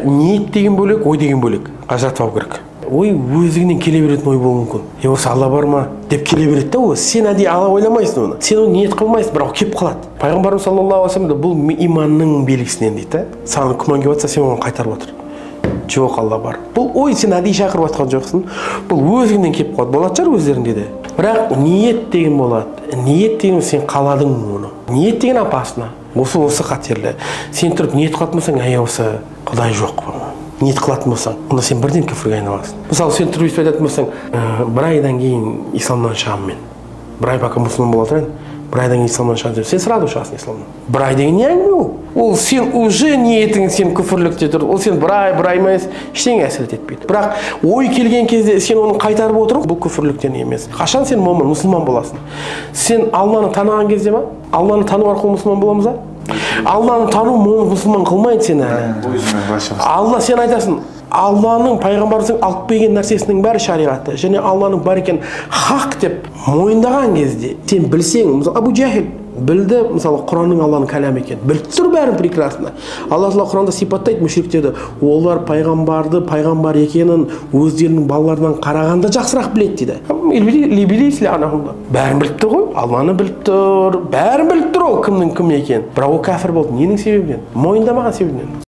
Ниет деген бөлек, ой деген бөлек. Ажыратып алу керек. Ой өздігінен келе беретін ой болуы мүмкін. Е, осы Алла бар ма деп келе береді да ол. Сен әдейі Алла ойламайсың оны. Сен оны ниет қылмайсың, бірақ келіп қалады. Пайғамбарымыз саллаллаху алейхи уассалам бұл иманның белгісінен дейді да. Саған күмән келіп жатса, сен оны қайтарып отыр. Жоқ, Алла бар. Бұл ой сен әдейі шақырып жатқан жоқсың. Бұл өздігінен келіп қалады. Болатын шығар өздерінде де. Бірақ ниет деген болады. Ниет деген сен қаладың оны. Ниет деген опасно. Осы қатерлі. Сен тұрып ниет қылатын болсаң, әй, осы Құдай жоқ. Ниет қылатын болсаң, онда сен бірден күфірге айналасың. Мысалы, сен тұрып өйтіп айтатын болсаң, бір айдан кейін исламнан шығамын мен. Бір ай пока мұсылман бола тұрайын, бір айдан кейін исламнан шығамын деп. Сен сразу шығасың исламнан. Бір ай деген не әңгіме ол? Ол сен уже ниетің сен күфірлікте тұр. Ол сен бір ай, бір ай емес, ештеңе әсер етпейді. Бірақ ой келген кезде сен оны қайтарып отыру, бұл күфірліктен емес. Қашан сен момын, мұсылман боласың? Сен Алланы таныған кезде ма? Алланы тану арқылы мұсылман боламыз ба? Алланы тану мұсылман қылмайды сені әлі. Алла, сен айтасың, Алланың пайғамбарымыздың алып келген нәрсесінің бәрі шариғаты және Алланың бар екенін хақ деп мойындаған кезде сен білсең, мысалы, Абу Жахил білді, мысалы, Құранның Алланың кәләмі екенін біліп тұр бәрін прекрасно. Алла тағала Құранда сипаттайды мүшриктерді, олар пайғамбарды пайғамбар екенін өздерінің балаларынан қарағанда жақсырақ біледі дейді. Бәрін біліп тұр ғой, Алланы біліп тұр, бәрін біліп тұр ол кімнің кім екенін. Бірақ ол кәфір болды. Ненің себебінен? Мойындамаған себебінен.